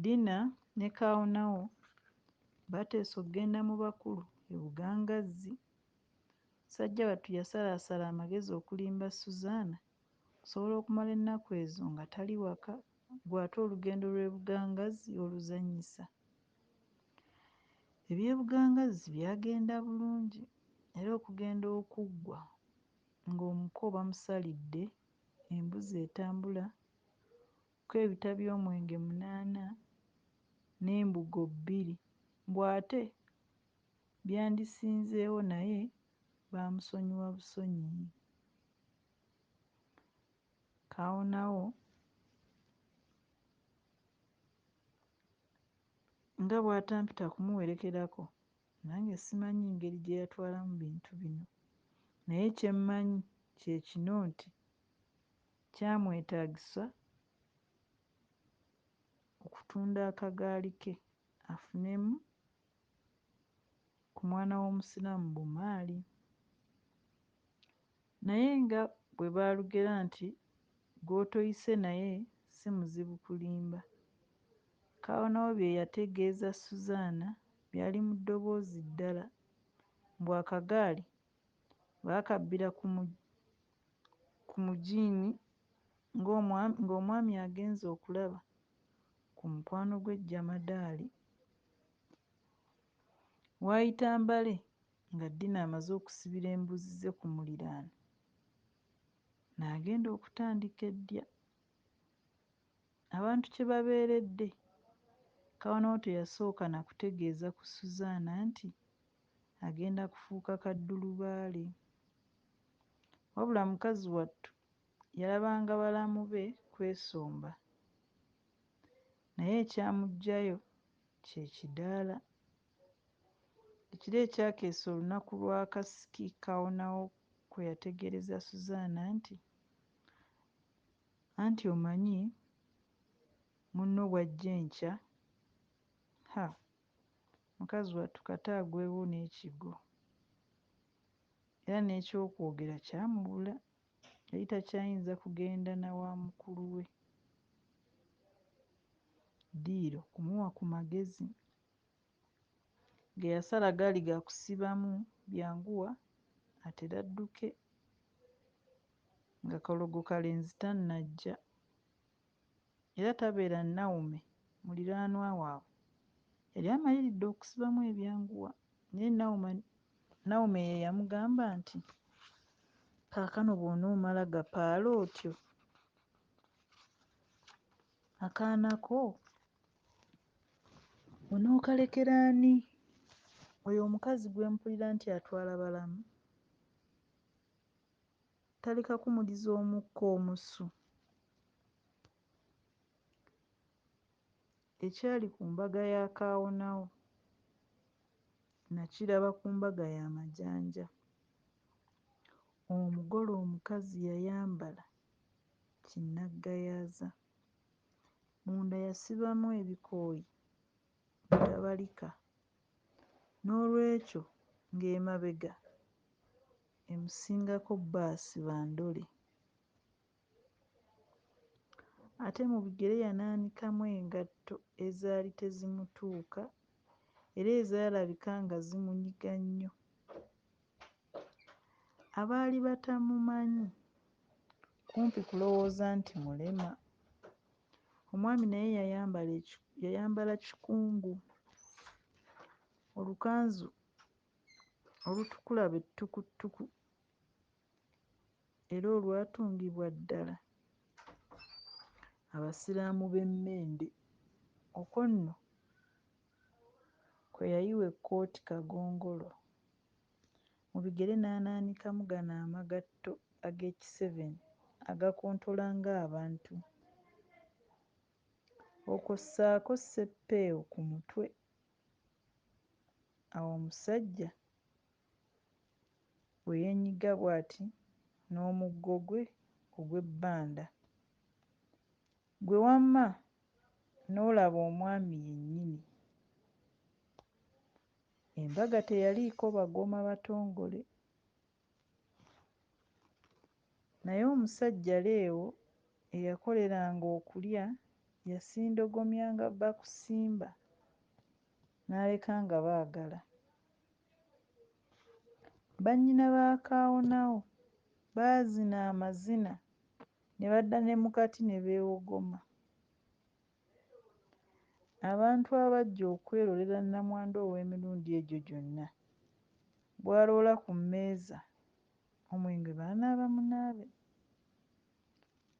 Dina ne Kaawonawo baateesa okugenda mu bakulu e Bugangazzi. Musajja wattu yasalaasala amagezi okulimba Suzanna okusobola okumala ennaku ezo nga tali waka ggwe ate olugendo lw'e Bugangazzi oluzannyisa? Eby'e Bugangazzi byagenda bulungi era okugenda okuggwa ng'omuko bamusalidde embuzi etambula ko ebita by'omwenge 8 n'embugo 2 mbu ate byandisinzeewo naye baamusonyiwa busonyiyi. Kaawonawo nga bw'atampita kumuwerekerako nange simanyi ngeri gye yatwalamu bintu bino naye kye mmanyi kye kino nti kyamwetaagisa okutunda akagaali ke afunemu ku mwana w'Omusiraamu bumaali. Naye nga bwe baalugera nti gw'otoyise naye si muzibu kulimba, Kaawonawo bye yategeeza Suzanna byali mu ddoboozi ddala mbu akagaali baakabbira ku mugiini ng'omwami agenze okulaba ku mukwano gwe Jamadaali. Waayita mbale nga Dina amaze okusibira embuzi ze ku muliraano n'agenda okutandika eddya. Abantu kye babeeredde, Kaawonawo teyasooka na kutegeeza ku Suzanna nti agenda kufuuka kaddulubaale. Wabula mukazi wattu yalabanga balamu be kwesomba. Naye ekyamuggyayo kye kidaala. Ekiro ekyakeesa olunaku lwa kasiki Kaawonawo kwe yategeereza Suzanna nti, anti omanyi munno bw'ajja enkya, ha! Mukazi wattu kata agwewo n'ekigwo. Era n'ekyokwogera kyamubula, yali takyayinza kugenda na wa mukulu we ddiiro kumuwa ku magezi. Ge yasala gaali ga kusibamu byanguwa atere adduke nga kalogokalenzi tannajja. Era tabeera Naume muliraanwa waabwe yali amaliridde okusibamu ebyanguwa naye Naume ye yamugamba nti, kaakano bw'onoomala gapaala otyo akaana ko onookalekera ani? Oyo omukazi gwe mpulira nti atwala balamu taleka kumuliza omukka omusu. Ekyali ku mbaga ya Kaawonawo nakiraba ku mbaga ya Majanja. Omugole omukazi yayambala kinnaggayaaza. Munda yasibamu ebikooyi mutabalika n'olwekyo ng'emabega emusingako bbaasi bandole. Ate mu bigere yanaanikamu engatto ezaali tezimutuuka era ezaalabika nga zimunyiga nnyo. Abaali batamumanyi kumpi kulowooza nti mulema. Omwami naye yayambala kikungu, olukanzu olutukula be ttukuttuku era olwatungibwa ddala Abasiraamu b'e Mmende. Okwo nno kwe yayiwa ekkooti kagongolo, mu bigere n'anaanikamu gano amagatto ag'ekiseveni agakontola ng'abantu. Okwo ssaako ssepeewo ku mutwe. Awo omusajja bwe yeenyiga bw'ati n'omuggo gwe ogw'ebbanda. Ggwe wamma n'olaba omwami yennyini. Embaga teyaliiko bagoma batongole. Naye omusajja Leewo eyakoleranga okulya Yasindogomyanga Bakusimba n'aleka nga baagala. Bannyina ba Kaawonawo baazina amazina ne badda ne mu kati ne beewogoma. Abantu abajja okwerolera nnamwandu ow'emirundi egyo gyonna bw'aloola ku mmeeza omwenge baanaaba munaabe.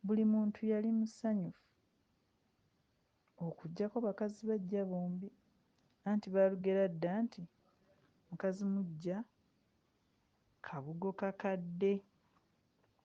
Buli muntu yali musanyufu okuggyako bakazibaggya bombi anti baalugera dda nti mukazimuggya kabugo kakadde.